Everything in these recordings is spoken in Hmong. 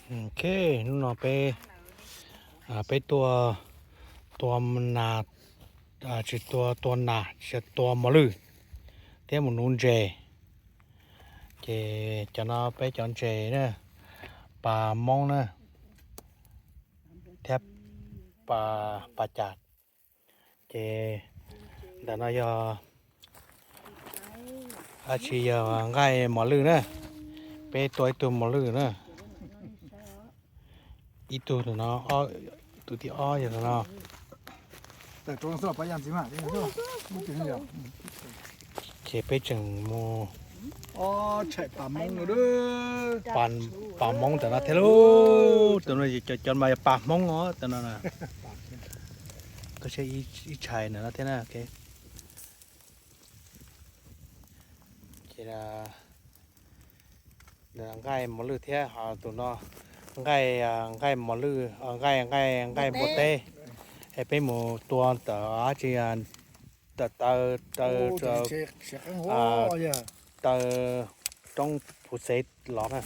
Ok, hnub no peb, peb tuaj tua nas, tsis tua, tua nas, tsis tua mos lwj thiab mus nuv ntses. Ces cov no peb cov ntses na, pas Hmoob na, thiab pas cas. Ces ntawm no yog, tsis yog, nqaij mos lwj na. Peb tua ib tug mos lwj na. Ib tug ntawm no, tus thib ob yog ntawm no. Ces peb tseem mus pas Hmoob ntawm no thiab lauj. Tus no cov mas yog pas Hmoob os, tus no. Koj saib ib tshais ntawm no thiab na. Ces nqaij mos lwj thiab ho tus no nqaij, nqaij mos lwj, nqaij, nqaij, nqaij npua teb. Es peb mus tua ntawm dab tsi, ntawm taw, taw, taw roob phuv xev los na.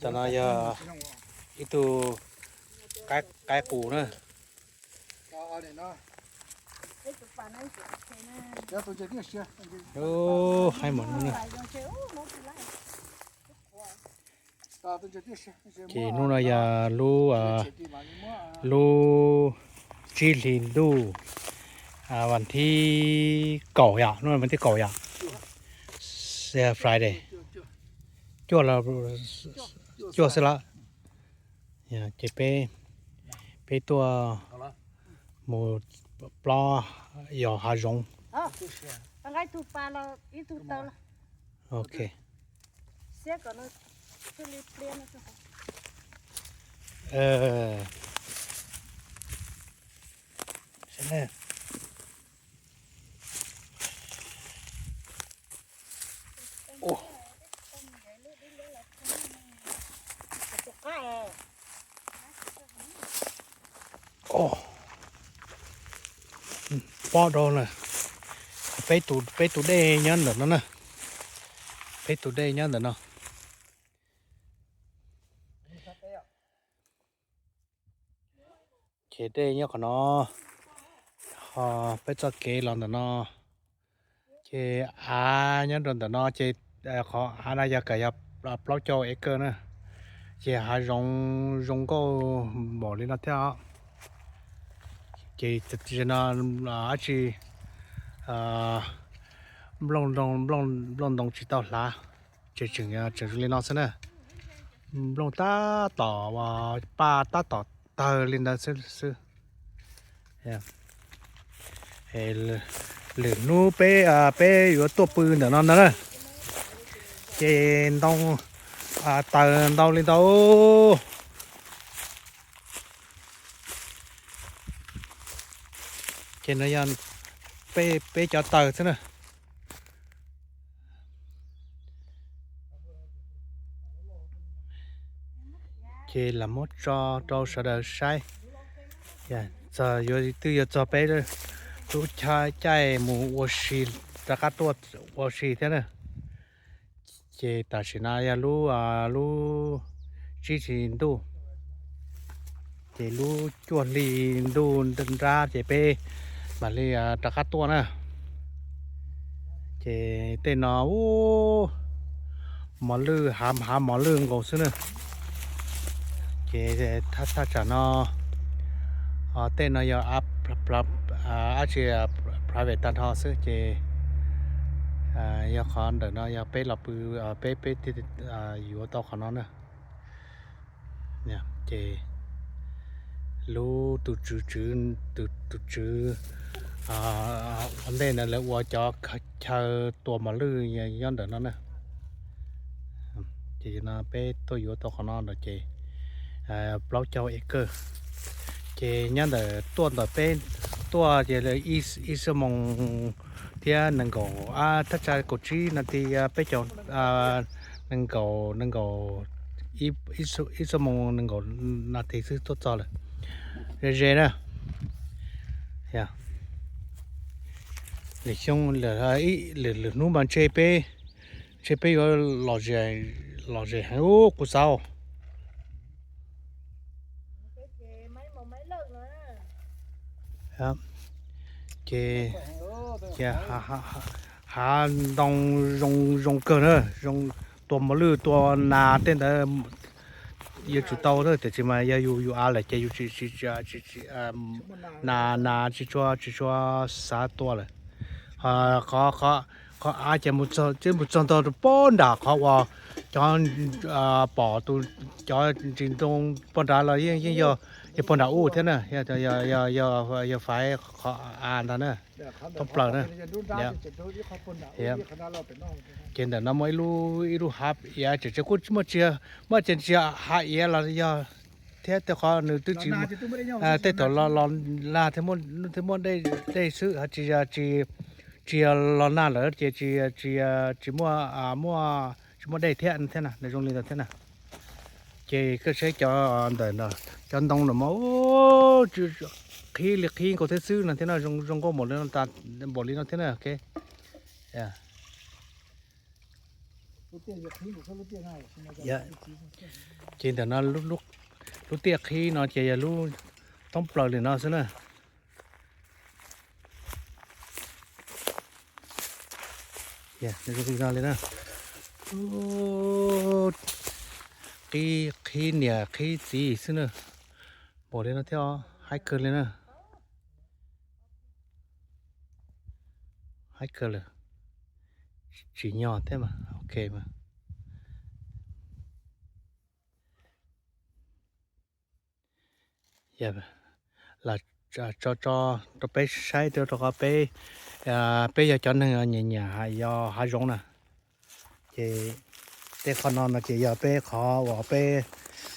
Tam no yog ib tug qaib qus na. Haib mos lwj na. Ces hnub no yog lub, lub tsib hlis ntuj, vas thib kaum yom, hnub no vas thib kaum yom, Friday, cuaj los, cuaj xwb lawm. Ces peb, peb tuaj mus plob yos hav zoov. Ok. Pob rau na. Peb tus, peb tus dej nyob ntawm no na. Peb tus dej nyob ntawm no. Ces dej nyob qhov no, ho peb txoj kev los ntawm no, ces av nyob rau ntawm no, ces qhov av no yog kam yog plaub caug acre na, ces hav zoov zoo nkauj npaum li no thiab os. Ces no dab tsi, nplooj ntoo tsis tau hlav, ces tseem, tseem zoo li no xwb na. Nplooj tab tom, paj tab tom tawg li ntawd xwb. Lwm hnub peb, peb yuav tuaj pw ntawm no ntag na. Ces ntoo tawg ntau li ntawd. Ces no yog peb, peb cov tawg xwb na. Ces lam muab tso rau sawv daws saib. Txog yuav, twb yuav txog peb lub caij mus ua si, rov qab tuaj ua si thiab na. Ces tam sim no yog lub, lub tsib hlis ntuj, ces lub cuaj hli ntuj nrab ces peb mam li rov qab tuaj na. Ces tej no ub, mos lwj, hav, hav mos lwj nkaus xwb na. Ces thaj tsam no, tej no yog dab tsi, private tag nrho xwb ces yog qhov ntawm no yog peb los pw, peb, peb yuav tau qhov no na. Ces lub tus tswv, tus, tus tswv ua ntej ntawd lawv ua cov chaw tua mos lwj nyob ntawm no na. Ces no peb tuaj yuav tau qhov no ntawd ces plaub caug acre. Ces nyob ntawm tuaj ntawm peb tuaj ces ib xuab moos thiab nees nkaum, thaj tsam kaum tsib nas this, peb caug, nees nkaum, nees nkaum, ib xuab moos nees nkaum nas this xwb tuaj txog lawm. Ze ze na. Lwm xyoo, lwm, lwm hnub mas ntshe peb, ntshe peb yuav lom zem, lom zem heev ub kuv xav. Ces, ces hav ntoo zoo zoo kawg na, zoo, tua mos lwj tua nas tej ntawd yuav tsum tau na, tiam sis mas yog yus, yus av lawm ces yus tsis, tsis, tsis, nas, nas tsis tshua, tsis tshua xav tua lawm. Qhov, qhov av ces mus txog nto pob nram qhov uas cov pom tus, cov ntsis ntoo pog nrad los yeej, yeej yog, yog pog nram ub thiab na, yog, yog faiv qhov av ntag na, thoob plaws na. Ces ntawm no muaj ib lub, ib lub hav iav tseem tseem kuj muaj tsia, muaj tseem tsia hav iav los yog thiab tej qhov nws twb tsis, tej thaum los nag thiaj muaj dej xwb, tsis, tsis yog los nag lawm ces tsis, tsis, tsis muaj, muaj, tsis muaj dej thiab thiab na, nws zoo li ntawd thiab na. Ces koj saib cov ntawm no, cov ntoo no mas qhib li qhib nkaus thiab xwb no thiab no, zoo nkauj npaum li no thiab na. Ces ntawm no lub tiaj qhib no ces yog lub thoob plaws li no xwb na. Zoo li no li na. Qhib, qhib niam qhib txiv xwb na. Npaum li no thiab os, haib kawg li na. Haib kawg lawm. Tsim nyog thiab mas, ok mas. Lam tso tso rau peb saib rau qhov peb, peb yog cov neeg nyiam nyiam yos hav zoov na. Ces tej qhov no no ces yog peb qhov uas peb,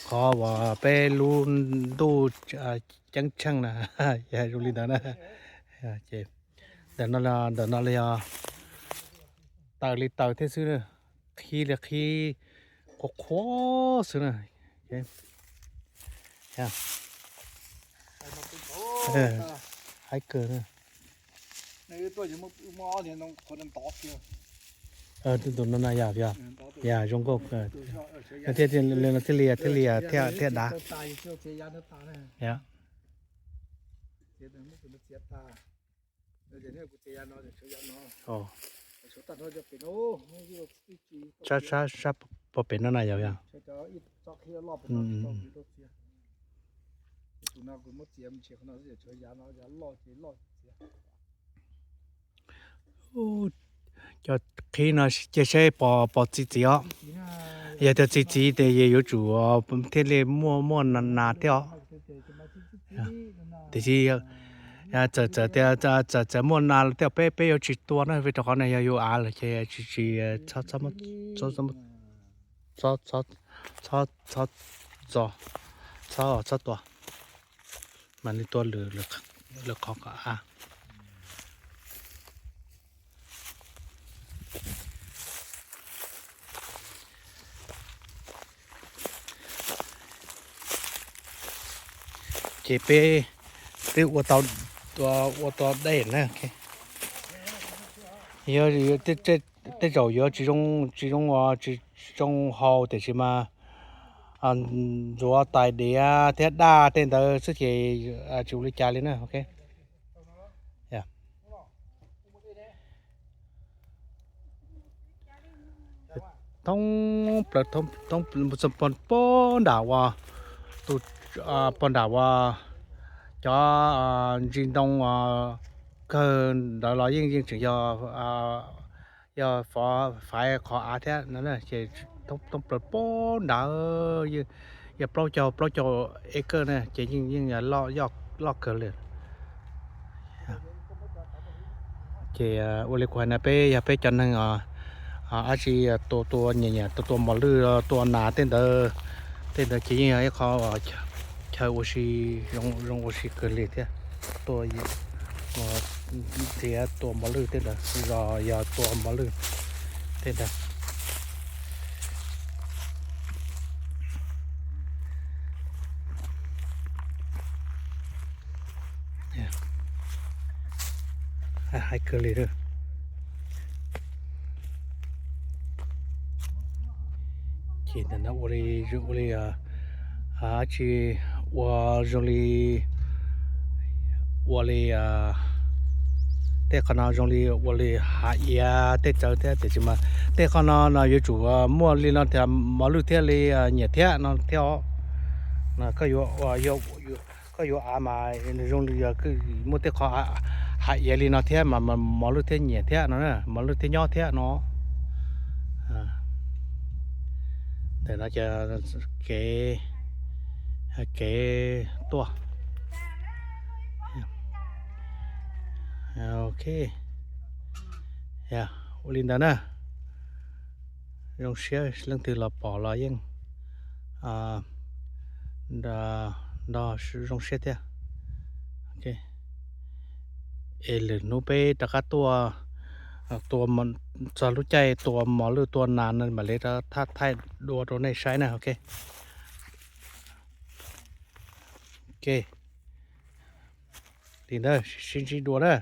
qhov uas peb lub ntuj ceeb tsheej na, yog zoo li ntawd na. Ces ntawm no, ntawm no los yog taws li taws thiab xwb, qhib li qhib qhuav qhuav xwb na. Haib kawg. Tus no no yog, yog, yog zoo nkauj. Thiaj li, thiaj li, thiaj dav. Sab, sab pog pem no na yog, yog. Cov qhib no cia saib pom txi txiv os. Yog tias txi txiv ces yuav tsum thiaj li muaj, muaj nas thiab os. Tiam sis txawm, txawm tias, txawm, txawm muaj nas thiab peb, peb yuav tsis tua na, vim rau qhov no yog yus av lawm ces tsis, tsis, txhob, txhob, txhob tua, mas li tua lwm qhov av. Ces peb, peb ua tau, ua tau dej na. Yog tej zaum yuav tsis zoo, tsis zoo, tsis zoo haus tiam sis mas ntxuav tais diav thiab daj tej ntawd xwb ces tsis ua li cas li na. Thoob plaws, thoob plaws, pog nram uas, tus, pog nram uas cov ntsis ntoo kawg ntawd los yeej, yeej tseem yog, yog faiv qhov av thiab no ces thoob plaws pog nrad yog plaub caug, plaub caug acre na ces yeej, yeej loj kawg li. Ces ua li kuv hais na, peb yog peb cov neeg dab tsi tua, tua nyiam nyiam tua, tua mos lwj, tua nas tej ntawd, tej ntawd ces yeej yog ib qho chaw ua si zoo, zoo ua si kawg li thiab. Tua, txiav tua mos lwj tej ntawd, zos yog tua mos lwj tej ntawd. Hais kawg li. Ces ntawm no ua li, ua li, tsis ua zoo li, ua li, tej qhov no zoo li ua li hav iav tej tsawv thiab tiam sis mas tej qhov no no yuav tsum muaj li no thiaj mos lwj thiaj li nyiam thiab no thiab os. Koj yuav, koj yuav av mas zoo li yog muaj tej qhov hav iav li no thiab mas mos lwj thiaj nyiam thiab no, mos lwj thiaj nyob thiab no. Ntawm no ces kev, kev tuaj. Ok, ua li ntawd na. Zoo siab leej twg los pom los yeej nrog zoo siab thiab. Es lwm hnub peb rov qab tuaj, tua, txog lub caij tua mos lwj tua nas no mam li rov qab thaij dua rau nej saib na. Ok, ok, li ntawd sib ntsib dua na.